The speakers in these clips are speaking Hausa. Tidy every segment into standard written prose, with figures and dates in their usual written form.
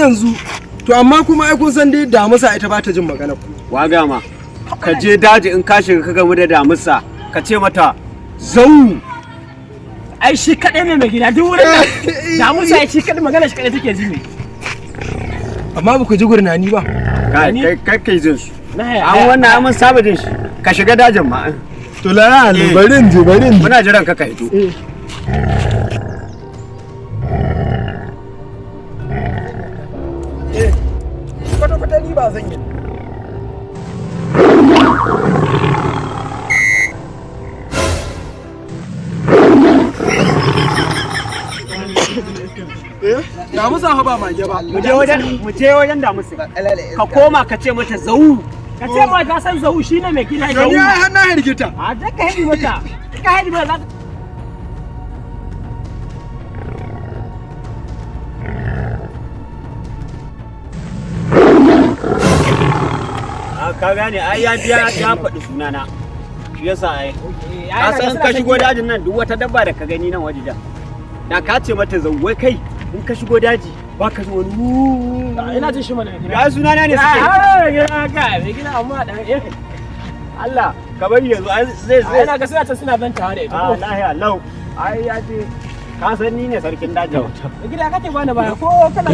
yanzu to amma kuma ai kun san dai damusa ita ba ta jin magana ku. Wa ga ma. Ka je daji in ka shiga ka gamu da damusa ka ce mata zau. Ai shi kaɗai ne mai gida duk wurin nan. Damusa ai shi kaɗai magana shi kaɗai take ji ne. Amma ba ku ji gurnani ba. Kai kai kai kai jin su. Na haya. An wannan an mun saba jin shi. Ka shiga dajin ma. To la bari in je bari in je. Muna jiran ka ka hito. Kwata kwata ni ba zan yi. Eh, damusa fa ba mage ba. Mu je wajen damusa. Ka koma ka ce mata zau. Ka ce ma ka san zahu shine mai gida To ni zahu. ai har na hirgita. A da ka hidi mata. Ka hidi mata za ta Ka gane ai ya biya ya faɗi sunana. Shi yasa ai. Ka san ka shigo dajin nan duk wata dabba da ka gani nan wajejen. Da ka ce mata zau wai kai in ka shigo daji ba ka ji wani wuuu. Ina jin shi mana mai gida. Ya sunana ne suke. Ah, mai gida ka mai gida amma dan eh. Allah ka bari yanzu ai zai zai. Ina ga suna can suna zantawa da ita. Ah ko? lahiya lau. Ai ya ce ka san ni ne sarkin dajin. Mai gida kake bani baya ko kana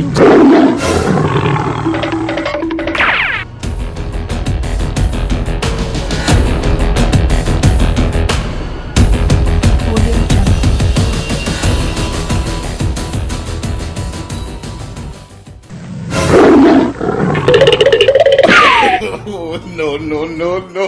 Audio Jungle. No, no, no, no.